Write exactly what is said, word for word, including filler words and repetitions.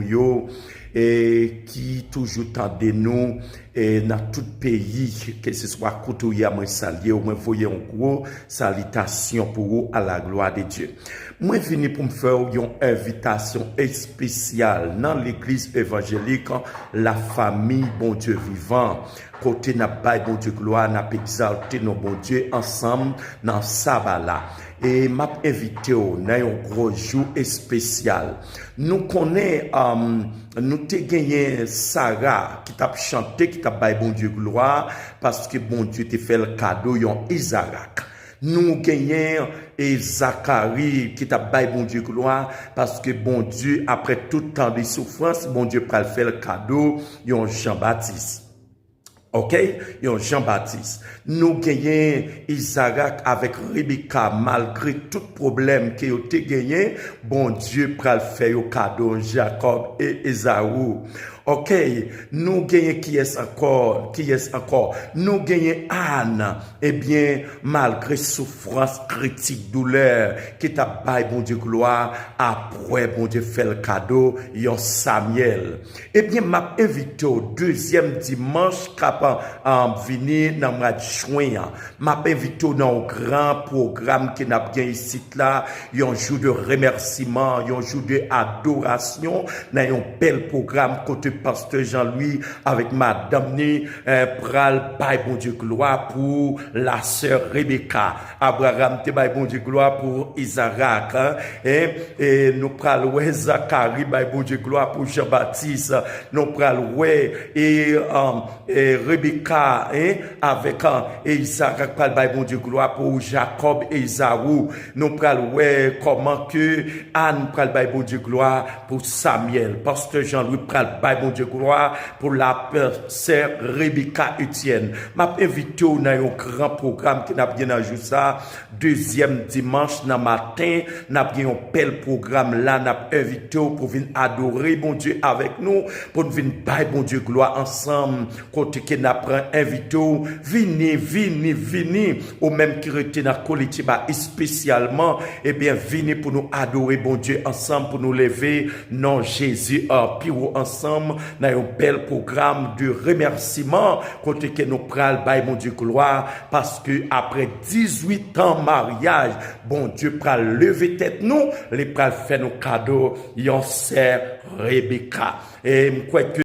yo e ki toujou tande nou e nan tout peyi, keseswa kote w ye a, mwen salye w, mwen voye yon gwo salitasyon pou ou à la gloire de Dieu. Mwen vini pou m fè w yon envitasyon espesyal nan legliz evanjelik La Famille Bondye Vivan, kote n ap bay Bondye glwa, n ap egzalte non Bondye ansanm nan saba la. E m ap envite w nan yon gwo jou espesyal. Nou konnen, um, nou te genyen Sara ki t ap chante, ki t ap bay Bondye glwa, paske Bondye te fè l kado yon Izarak. Nou genyen e Zakari ki t ap bay Bondye glwa, paske Bondye, apre tout tan de soufrans, Bondye pral fè l kado yon Jan Batis. Ok, yon Jan Batis. Nou genyen Izarak avèk Rebeka, malgre tout pwoblèm ke yo te genyen, Bondye pral fè yo kado Jakòb e Ezaou. Ok, nou genyen kiyès ankò? Kiyès ankò? Nou genyen Ann. Ebyen, malgre soufrans, kritik, doulè, ki t ap bay Bondye glwa, apre Bondye fè l kado yon Samyèl. Ebyen, m ap envite w dezyèm dimanch k ap, ah, vini nan mwa jen an. M ap envite w nan yon gran pwogram ke n ap gen isit la, yon jou de remèsiman, yon jou de adorasyon, nan yon bèl pwogram kote Pastè Jean Louis avèk madanm ni, eh, pral bay Bondye glwa pou la sè Rebeka. Abraram te bay Bondye glwa pou Izarak, en, en, e nou pral wè Zakari bay Bondye glwa pou Jan Batis. Nou pral wè e, um, e Rebeka, en, avèk, uh, e Izarak pral bay Bondye glwa pou Jakòb e Ezaou. Nou pral wè kòman ke Ann pral bay Bondye glwa pou Samyèl. Pastè Jean Louis pral bay Bondye glwa pou la sè Rebeka Etienne. M ap envite w nan yon gran pwogram ke n ap gen nan jou sa. Dezyèm dimanch nan maten, n ap gen yon bèl pwogram la. N ap envite w pou vin adore Bondye avèk nou, pou n vin bay Bondye glwa ansanm. Kote ke n ap envite w, vini, vini, vini. Ou menm ki rete nan Kolitiba espesyalman, ebyen, vini pou nou adore Bondye ansanm, pou nou leve non Jezi an pi wo ansanm nan yon bèl pwogram de remèsiman, kote ke nou pral bay Bondye glwa, paske apre dizuit an maryaj, Bondye pral leve tèt nou, li pral fè nou kado yon sè Rebeka. E m kwè ke